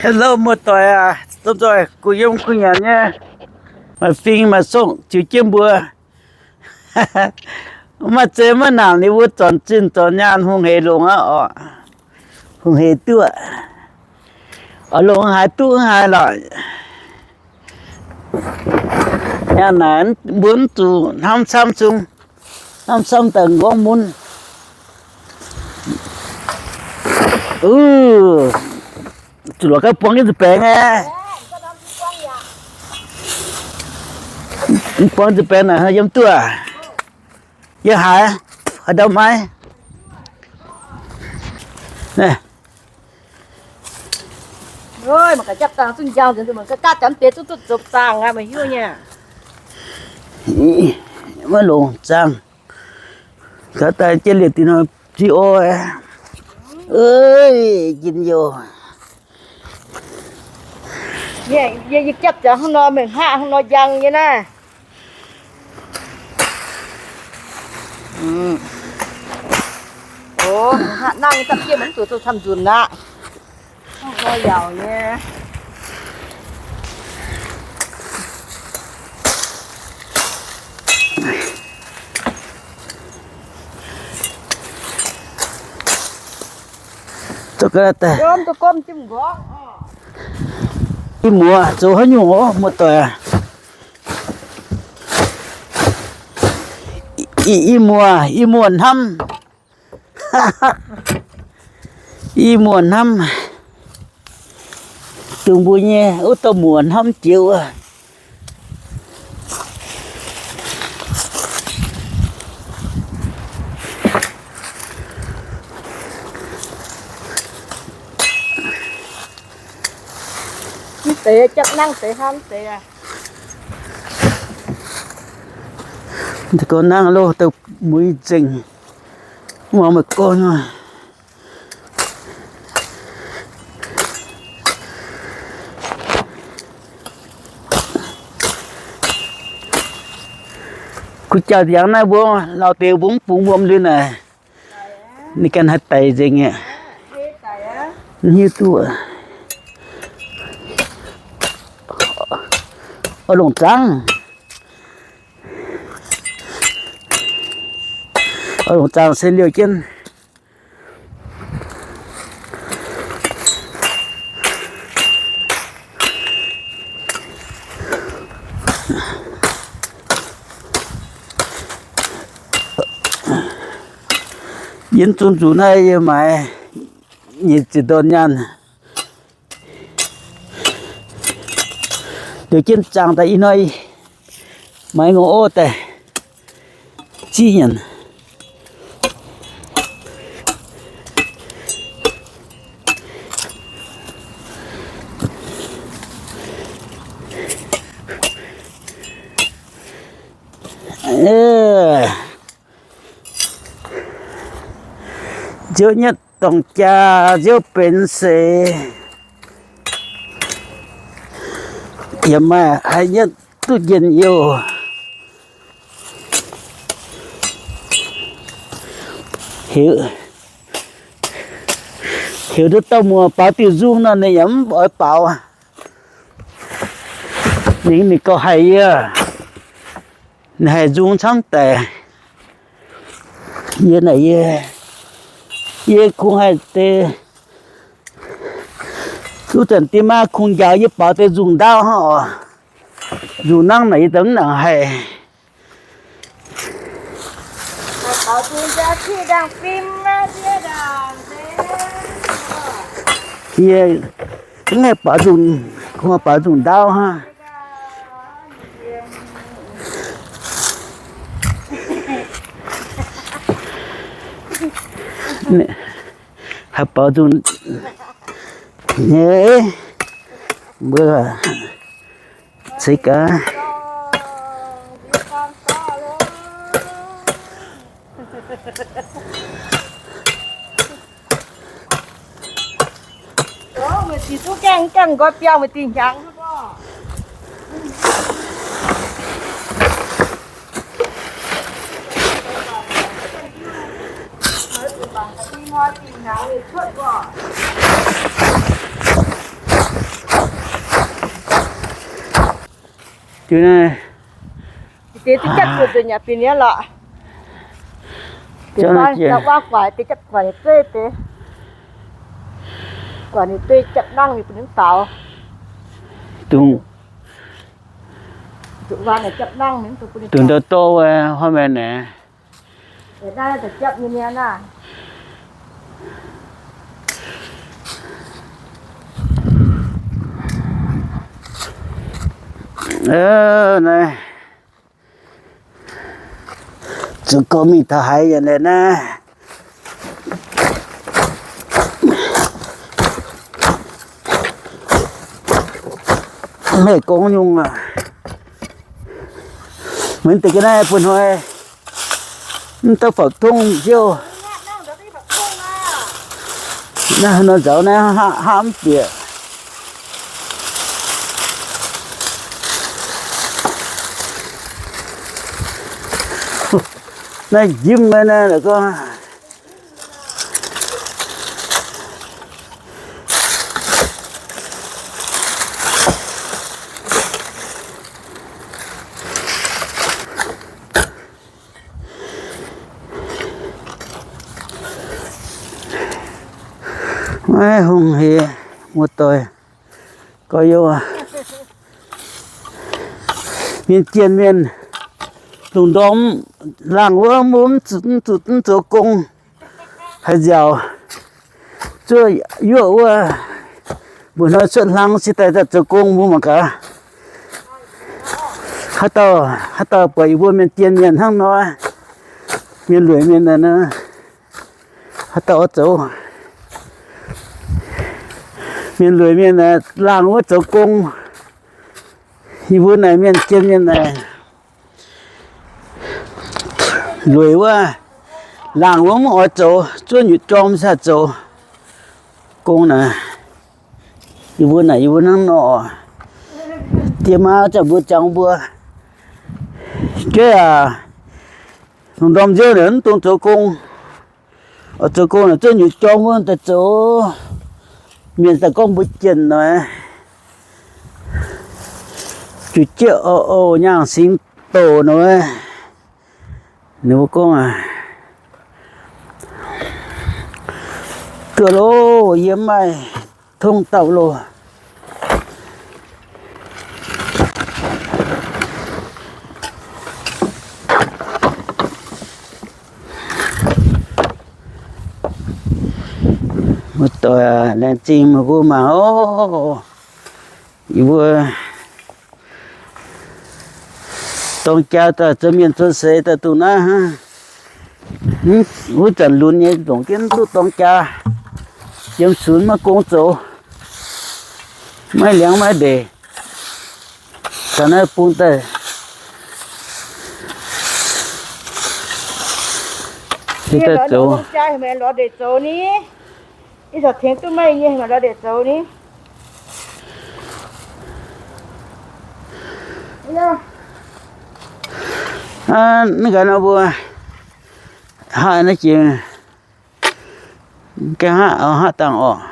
Hello muoz-doic aac, domh nzoih gu'nyuoz gu'nyanc nyei, maaih fing maaih songv ziux jienv mbuo. Maaih zeiz maiv nangc ninh mbuo zornc zinh zornc nyaanh hungh hec longx aqv oc. Hungh hec duqv, oix longx haaix duqv haaix lorqc. Nyaanh naaic mbuo mv zuqc hnamv camv zung, hnamv camv daaih nqorngv mun. Zuqc lorqc gauh buangv nyei nza'baengx aqv. Buangv nza'baengx naaic yiem duqv, yiem haaix, haaix ndau maiv. Maiv longc zaangh, gaax daaih jienv liuz dih nor, ziex orv, njien-youh. Yie japv ziangx hnangv nor, mengh hngaqv hnangv nor njang nyei naaiv. Mengh hngaqv nangv dapv jienv mv zuqc zoux camv nzunc aqv. Hnangv nor yaauc nyei. Ih muoz zoux haaix nyungc oc, muoz-doic aac? Ih muoz, ih muoz hnamv. Ih muoz hnamv. Dongh mbuo nyei wuov dauh muoz hnamv jiex wuov. Mv deix japv nangv deix hnamv deix aac. Gorngv nangv loh, dongh mueiz nzengc, muangx meih gorngv. Kuv jauv ndiangx naaiv mbuo lauh deix mbuo mv bungx wuom liuz naaic, ninh ganh haih daic nzengc aqv. Mv hiuv duqv. Oix longc zaangv, oix longc zaangv se liouh jienv. Yie zungv nzuqc naaiv yie maaiz nyic ziepc ndorn nyaanh. Liouh jienv zaangh daaih ih hnoi maaiz ngongh orv daaih ziqv nyanc. Nziouv nyatv dorngc jaa, nziouv benx seix, yaac maaih haaix nyatv duqv njien-youh. Heuc, heuc duqv dauh muoz baaux diuh nzung nor, ninh yaac mv oix baaux. Ninh mingh gauh haic yie. Ninh haih nzung camv daic. Yie naaic yie, yie kungx haih deix. Duqv zanc diex maav kungx njaaux yie baaux deix nzungh ndaauv hnangv oc. Nzungh nangv naaic yie daaih mv nangc haih. Yie mv haih baaux nzungh, kungx baaux nzungh ndaauv hnangv. Haih baaux nzungh nyei, mbuo ceix gaax. Diuh naaiv, deix za'gengh zuqc nyanc bieqc nyei lorqc. Deix guaav guaic, deix japv guaic dueiv deix. Guaic ninh dueiv japv nangv ninh bun ninh mv faaux. Dungx, dungx ndau dorv wuov hnoi maengx naaic. Naaiv zoux gong mingh taux haaix yaac laengz naaiv. Meih gong nyungc aac, maiv deix ga'naaiv bun hnoi mv duqv faaux tongv nziouv. Naaiv nor nzauz naaiv haav mv bieqc. Naaiv njimv naaiv, naaiv gorngv maiv hungh hec muoz-doic gorx-youz. Mienh jienh mienh lungh ndorm laangh wuov mbuo mv zuqc, mv zuqc, mv zoux gong haaix nziaauc. Zuov yuoqv wuov, mbuo hnoi cuotv hlang se daaih zoux gong mbuo mangc gaax. Haaix dauh, haaix dauh buatc yie mbuo mienh jienh mienh hnangv nor, mienh lueic mienh naaic, haaix dauh oix zoux? Mienh lueic mienh laangh wuov zoux gong. Yie mbuo naaic mienh jienh mienh naaic, lueic wuov, laangh wuov mv oix zoux, zuov nyutc jorm se haih zoux gong naaic. Yie mbuo naaic yie mbuo hnangv nor, diex maa zanc mbuo jangx mbuo, jueiv aac, lungh ndorm nziouv naaic mv dungx zoux gong. Oix zoux gong naaic zuov nyutc jorm wuov daaih zoux. Mienh daaih gorngv mbuo jienh nor, juiv jieqv o o nyaangh singx doc nor, ninh mbuo gorngv, Duqv loh, yie maaih tong dauh loh. Muoz-doic, laengz zingh meih mbuo mangc oc. Yie mbuo dorng jaa daaih zoux mienh zoux seix daaih dongh naaiv hnangv. Wuov zanc lunx nyei ndongc jienv duqv dorng jaa, yiem sunx maiv gong zoux, maiv liangx maiv ndeic, taux naaiv bung daaih, se daaih zoux. Ih caux tengx duqv meih nyei lorz ndeic zoux ni. Naaiv gaax nor mbuo haav naaiv jiex, ga'haav, haav dangh orqc,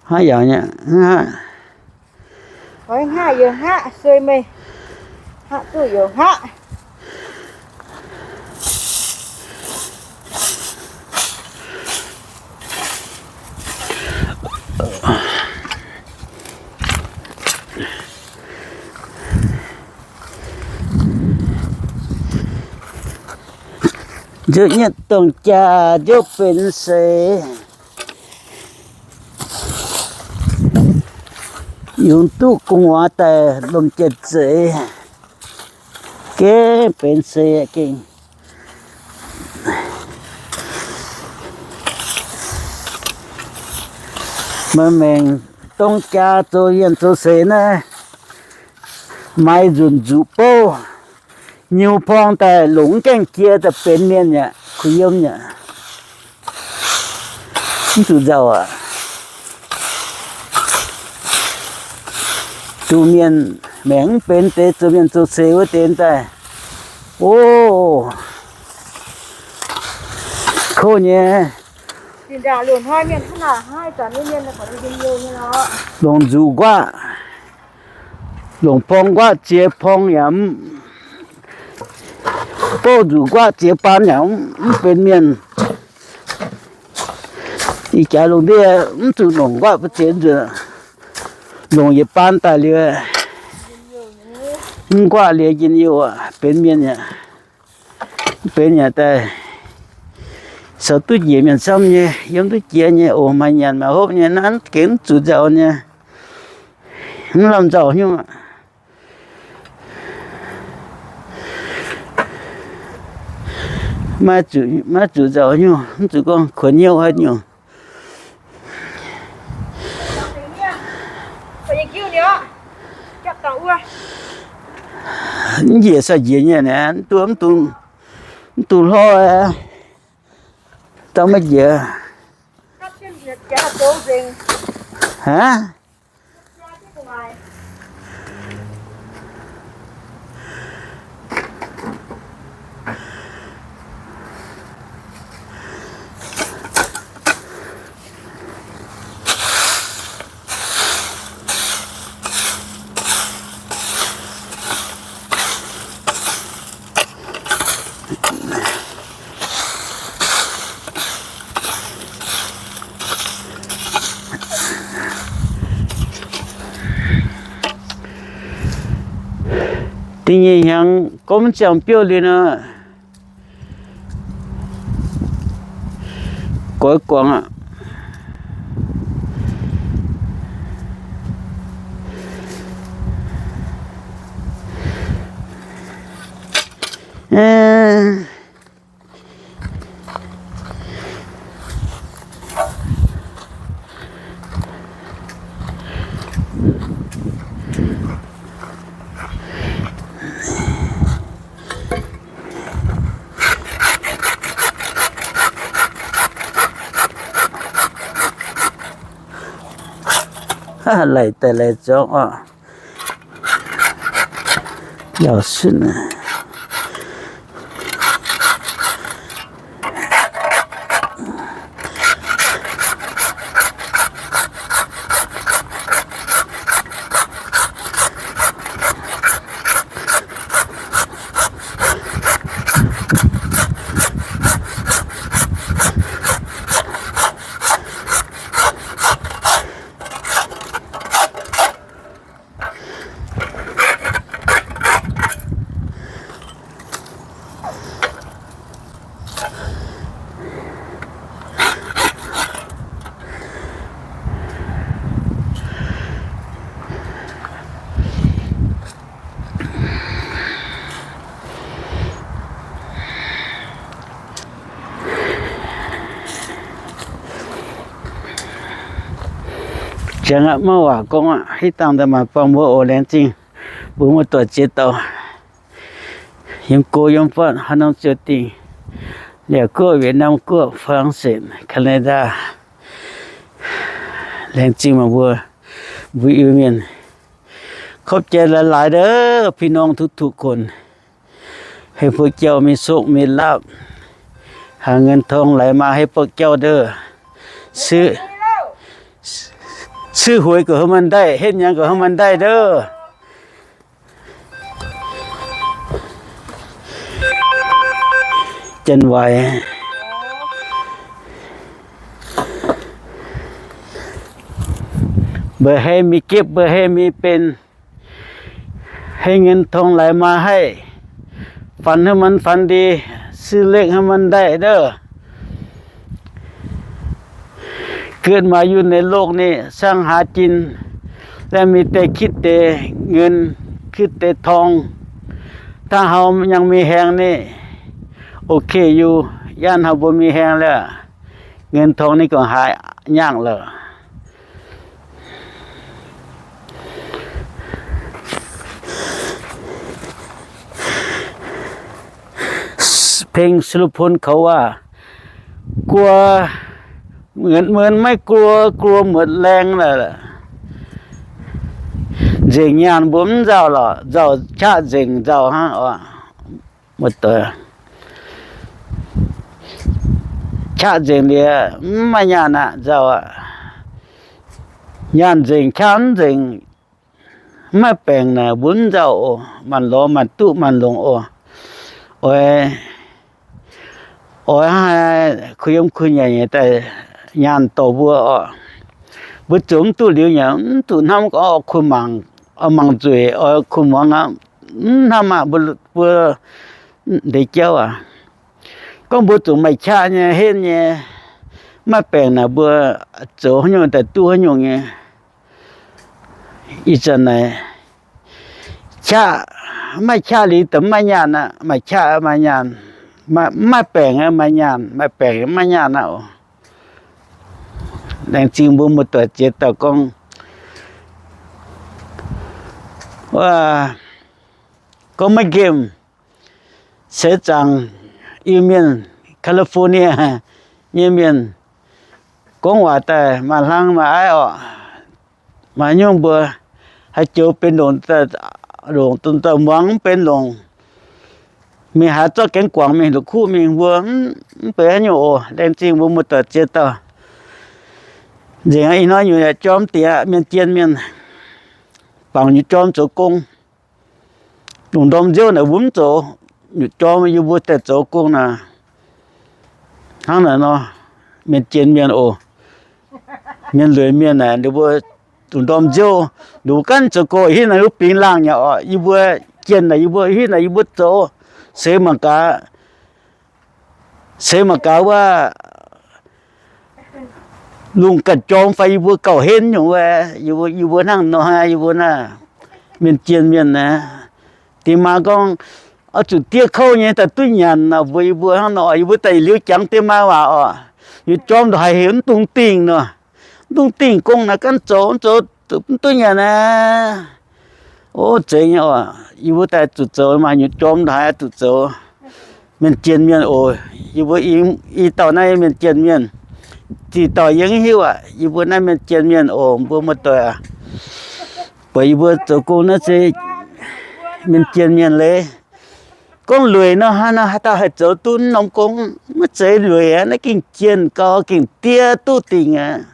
haav yaauc nyei, haav, haav yaac haav, suei meih, haav duqv yaac haav. Nzuonx nyei dorng jaa nziouv benx seix, yungz duqv gu'nguaaz daaih lomh jienh zeiz, gengh benx seix gengh. Meih maengc dorng jaa zoux yienh zoux seix naaiv, maaih nzunc nzuqc bouv, nyiuh porng daaih longc mv gaengh jiex daaih benx mienh yaac kuh yiem yaac mv zuqc nzauh aqv. Zuqc mienh maengc mv benx deix, zuqc mienh zoux seix wuov deix daaih, o, kouv nyei. Longc nzuqc nquaqv, Longc porng nquaqv ziex porng yaac mv, bouv nzuqc nquaqv ziex baan yaac mv benx mienh. Ih jaax lungh ndiev mv zuqc longc nquaqv ba'ziex nzuqc, longc yietc baan daaih liuz, mv nquaqv liuz njien-youh, benx mienh yaac benx yaac daaih caux duqv njiec mienh camv nyei, yiem duqv jiex nyei oc. Maaih nyanc maaih hopv nyei naaiv gengh mv zuqc nzauh nyei, mv lamh nzauh hnyouv. Maiv zuqc nzauh hnyouv, mv zuqc gorngv kuonx hnyouv haaix nyungc. Mv njiec sai-njiec nyei naaic, mv duqv, mv duqv hlorv, dangh maiv njiec. Aav, Da'nyeic hnyangx gorngv mv ziangh biouv liuz nor, goix guangc aqv. Laih daaih laih zorngv oc. Yaac sun aqv. Jangx aqv, maiv waac gorngv aqv. Hitv dangh daaih maaih buangh mbuo oc. Laengz zingh mbuo muoz-doic ziex dauh yiem go yiem fatv haaix norm ziouc dingh, Laauv Guoqv, Việt Nam Guoqv, France, Canada. Laengz zingh meih mbuo, mbuo Iu-Mienh. ขอบใจหลายๆ เด้อ พี่น้องทุกๆ คน Hei buoqv jauv mingh sokv mingh laapv, haaix เงินทองไหลมา hei buoqv jauv ndouh. Siv hueix gauh haaix maaih ndaaih, hetv nyaanh gauh haaix maaih ndaaih ndouh. Janx-waix, บ่ให้มีเก็บ บ่ให้มีเป็น ให้เงินทองไหลมาให้ ฝันให้มันฝันดี ซื้อเลขให้มันได้เด้อ เกิดมาอยู่ในโลกนี้ สร้างหากิน และมีแต่คิดแต่เงิน คิดแต่ทอง ถ้าเฮายังมีแฮงนี่ โอเคอยู่ ย่านเฮาบ่มีแฮงแล้ว เงินทองนี่ก็หายากแล้ว เพลงสุรพลเขาว่า กลัว เหมือน เหมือนไม่กลัว กลัวหมดแรงเลยแหละ nzengc nyaanh mbuo mv nzauh lorqc, nzauh qaqv nzengc nzauh hnangv oc. Muoz-doic, qaqv nzengc liuz mv maaih nyaanh aqv, nzauh aqv. Nyaanh nzengc, qaqv mv nzengc, Mv maaih baengc naaic mbuo mv nzauh oc. Maanc lorz maanc duqv maanc longc oc. Oix, oix hnangv haaix kuh yiem kuh nyanc nyei daaih nyaanh dorh mbuo oc. Mbuo zoux mv duqv liuz yaac mv zuqc hnamv gorngv oix kuh mangc, oix mangc nzueic, oix kuh muangx aqv. Mv hnamv aqv, mbuo, mbuo ndeic jauv aac. Gorngv mbuo zuqc maaih qaqv nyei, henv nyei, maaih baengc naaic mbuo zoux haaix nyungc daaih duqv haaix nyungc nyei. Ih zanc naaic, qaqv, maaih qaqv liuz daaih mv maaih nyaanh aqv. Maaih qaqv maaih nyaanh, mv maaih baengc maaih nyaanh, maaih baengc mv maaih nyaanh aqv oc. Laengz zingh mbuo muoz-doic ziex dauh gorngv, gorngv maiv nqemh, seix zaangc Iu-Mienh, California nyei mienh, gorngv waac daaih maaih hlang maaih aiv oc. Maaih nyungc mbuo haih joux benx longc, longc dongh dauh muangx mv benx longc, mingh haaix zorqv gaengh guangc mingh la'kuqv mingh mbuo mv benx haaix nyungc oc. Laengz zingh mbuo muoz-doic ziex dauh. Nzengc aqv, ih hnoi nyutc yaac jorm dingc aqv, mienh jien mienh, bangc nyutc jorm zoux gong. Lungh ndorm nziouv naaic mbuo mv zoux, nyutc jorm yie mbuo daaih zoux gong naaic. Hnangv naaic nor, mienh jien mienh oc, mienh lueic mienh naaic, ninh mbuo lungh ndorm nziouv, ninh mbuo ganh zoux gong, hitv naaic yie mbuo bingx laangh nyei oc. Yie mbuo jien naaic, yie mbuo hitv naaic yie mbuo zoux, seix mangc gaax, seix mangc gaax wuov lungh ganh jorm fai yie mbuo gauh henv nyungc wuov. Yie mbuo, yie mbuo hnangv nor, yie mbuo naaiv mienh jien mienh naaic, dingc maa gorngv oix zuqc diev kouv nyei daaih duqv nyanc nor, mbuox yie mbuo hnangv nor. Yie mbuo daaih yietc liuz jangx diev maa waac oc. Nyutc jorm ndongc haaix heuc mv dungx dingh nor, mv dungx dingh, gong naaiv ganh zoux, zoux mv duqv nyanc aqv. O, zeiz nyei oc. Yie mbuo daaih zuqc zoux, maaih nyutc jorm ndongc haaix zuqc zoux. Mienh jien mienh oc. Yie mbuo i dauh naaiv mienh jien mienh, zih dauh yie mv hiuv aqv. Yie mbuo naaiv mienh jien mienh oc, mbuo muoz-doic aac. Buatc yie mbuo zoux gong naaiv se mienh jien mienh leiz. Gorngv lueic nor, haaix nor haaix dauh haih zoux duqv norm gong? Maiv zeiz lueic aqv, naaiv gengh jienh gau, gengh diev duqv dingc aqv.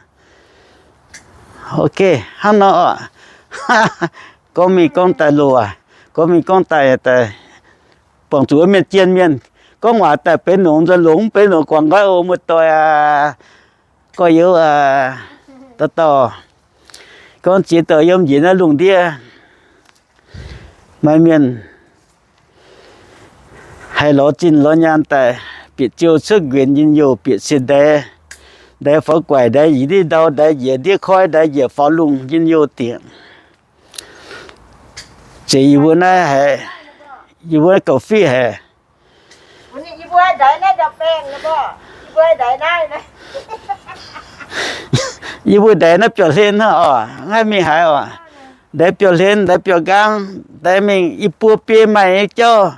Ok, hnangv nor oc. Gorngv mingh gorngv daaih loc aac, gorngv mingh gorngv daaih daaih, buangh zuqc wuov mienh jien mienh, gorngv waac daaih benx longc nzuonx longc mv benx longc guangc nqoi oc, muoz-doic aac. Gorx-youz aac, dauh dauh, gorngv ziex dauh yiem njiec naaiv lungh ndiev, maaih mienh haih lorz zinh lorz nyaanh daaih, bieqc ziou cuotv nquenx njien-youh, bieqc siec ndaix, ndaix faaux guaic, ndaix njiec ndiev ndau, ndaix njiec ndiev koiv, ndaix njiec faaux lungh njien-youh dingc. Zeiz yie mbuo naaiv haiz, yie mbuo naaiv gauh fih haic. Yie mbuo ndaix naaiv biauv-hlen hnangv oc, mv haih mingh haaix oc. Ndaix biauv-hlen, ndaix biauv-nqaang, ndaix mingh i buo biei maaih nyei jauv,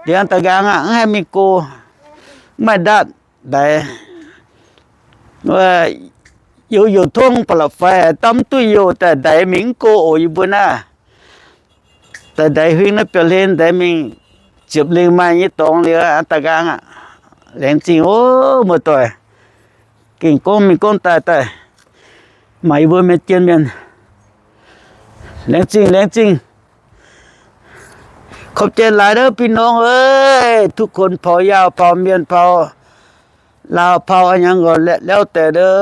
liangx da'nqaang aqv, mv haih mingh go, mv maaih ndaatv ndaix. Youz youc tongv ba'laqc faix, dorh mv duqv youh daaih ndaix mingh mv go oc. Yie mbuo naaiv daaih ndaix huing naaiv biauv-hlen, ndaix mingh ziepc lengh maaih nyei dorngx liuz da'nqaang aqv. Laengz zingh oc, muoz-doic. Gengh gorngv mingh gorngv daaih daaih, maaih yie mbuo mienh jien mienh. Laengz zingh, laengz zingh. ขอบใจหลายเด้อ พี่น้องเอ้ย ทุกคน เผ่ายาว เผ่าเมียน เผ่าลาว เผ่าอะหยังก็แล้วแต่เด้อ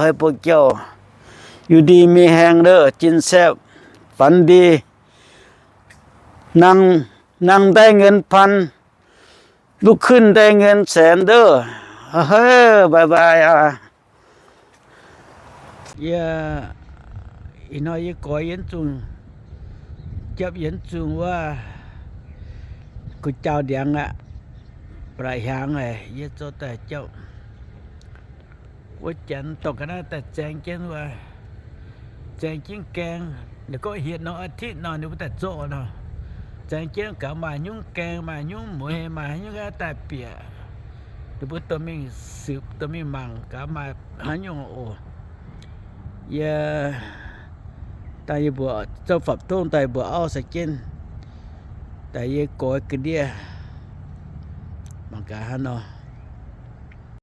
ให้พวกเจ้าอยู่ดีมีแฮงเด้อ กินแซ่บ ฝันดี นั่ง นั่งได้เงินพัน ลุกขึ้นได้เงินแสนเด้อ เฮ้ย บ๊ายบาย อ่ะ Yie, ih hnoi yie goix yienx zungh, japv yienx zungh wuov, gu'jaux ndiangx aqv, ba'laqc hiaangx aqv, yie zoux daaih japv. Wuov janx dorh ga'naaiv daaih zaeng jienv wuov, zaeng jienv gaeng. Ninh gorngv hietc norm อาทิตย์ nor ninh mbuo daaih zorqv nor, zaeng jienv gaax maaih haaix nyungc gaeng, maaih haaix nyungc mueiz, maaih haaix nyungc ga'naaiv daaih bieqc, ninh mbuo dorh mingh sipc, dorh mingh mangc gaax maaih haaix nyungc oc. Yie daaih yie mbuoqc zouv fapc tongv daaih mbuoqc auv sai jienv, daaih yie goix ga'ndiev mangc gaax hnangv nor.